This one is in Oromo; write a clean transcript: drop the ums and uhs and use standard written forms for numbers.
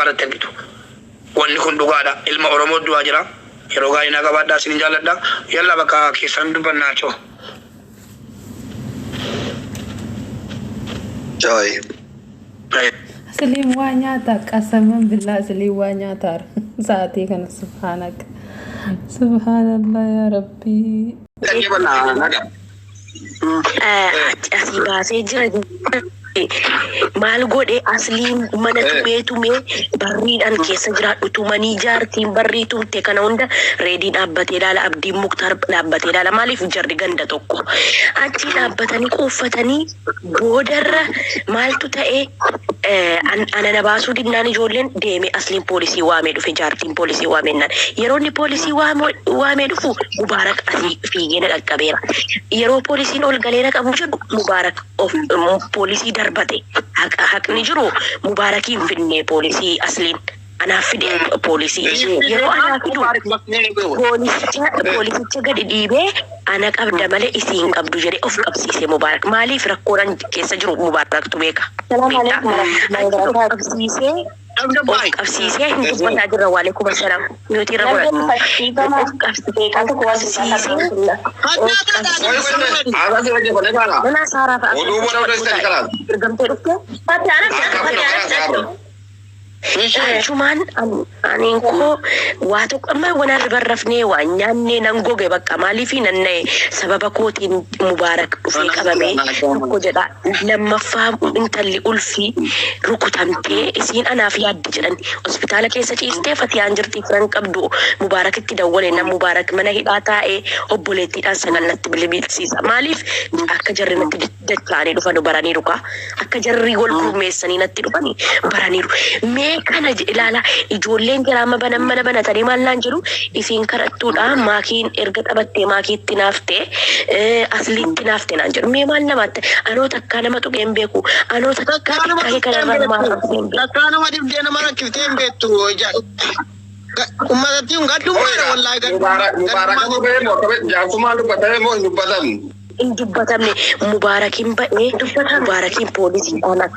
irratti argitu. Wanni kun dhugaadha. Ilma Oromoo du'aa jira. Yeroo gaarii naa qabaadhaa isinin jaalladha. Yalla bakka keessan dubbannaa choo. Joy. Asliin waa nyaata qasaman billaa asliin waa nyaataara sa'aatii kana subhaanak subhaanallah yaa rabbii. Asii baasee jira maal godhe asliin mana tumee tumee barriidhaan keessa jiraadhu tumanii jaartiin barrii tumte kana hunda reedii dhaabbatee ilaala abdiin muktaar dhaabbatee ilaala maaliif jarri ganda tokko achii dhaabbatanii quuffatanii boodarra maaltu ta'e ana na baasuu didnaan ijoolleen deeme asliin poolisii waamee dhufe jaartiin poolisii waamennaan yeroo inni poolisii waamee dhufu Mubaarak asii fiigee na qaqqabeera. Yeroo poolisiin ol galee na qabu jedhu Mubaarak of poolisii darbate. Haqni jiru Mubaarakiin finne poolisii asliin. Anaaf fide poolisii. Yeroo anaa fidu poolisicha poolisicha gadi dhiibee ana qabda malee isii hin qabdu jedhee of qabsiise Mubaarak. Maaliif rakkoon keessa jiru Mubaaraktu beeka. Salaam Beektaa? alaikum warahmatullahi Achi of wabarakatuh. qabsiisee of qabsiisee hin dubbataa jirra waalaikum assalaam. Miyuutii irra Namni godhadhu. fakkiifama Of beekaa tokko waan silaa qabsiisee of qabsiisee Nana Saaraa fa'a Oduu booda odeessitani kalaas. ergamtee dhuftee Fatihaan Achumaan aniin koo waa tokko amma waan barrafnee waan nyaannee nan goge bakka maaliif nan na'e sababa kootiin Mubaarak dhufee qabamee tokko jedha lammaffaa intalli ulfii rukutamtee isiin anaaf yaaddi jedhan hospitaala keessa ciistee Fatiyaan jirti firan qabdu Mubaarakitti dawwale nan Mubaarak mana hidhaa taa'ee obboleettiidhaan sagal natti bilbilsiisa maaliif akka jarri natti dacha'anii dhufanu baraniiru kaa akka jarri wal gurmeessanii natti dhufani baraniiru. Mee kana ilaala ijoolleen jara amma banan mana banatanii maal naan jedhu isiin kadhattuudha maakiin erga taphattee maakiitti naaftee asliitti naafte naan jedhu. Mee maal namaatti anoo takkaa nama tuqee hin beeku anoo takkaa Takkaa nama xiqqaa tuqxee hin kanarra nama beektu. arrabsee hin beeku. Takkaa nama dhibdee nama rakkiftee hin beektu. Uummatatti kun gaddummaadha wallaahi gaddummaa. Mubaarak Gaddummaa moo akkamitti jaarsummaan dubbatame moo hin dubbatamne? Hin dubbatamne Mubaarakiin ba'ee Mubaarakiin poolisiidhaan akka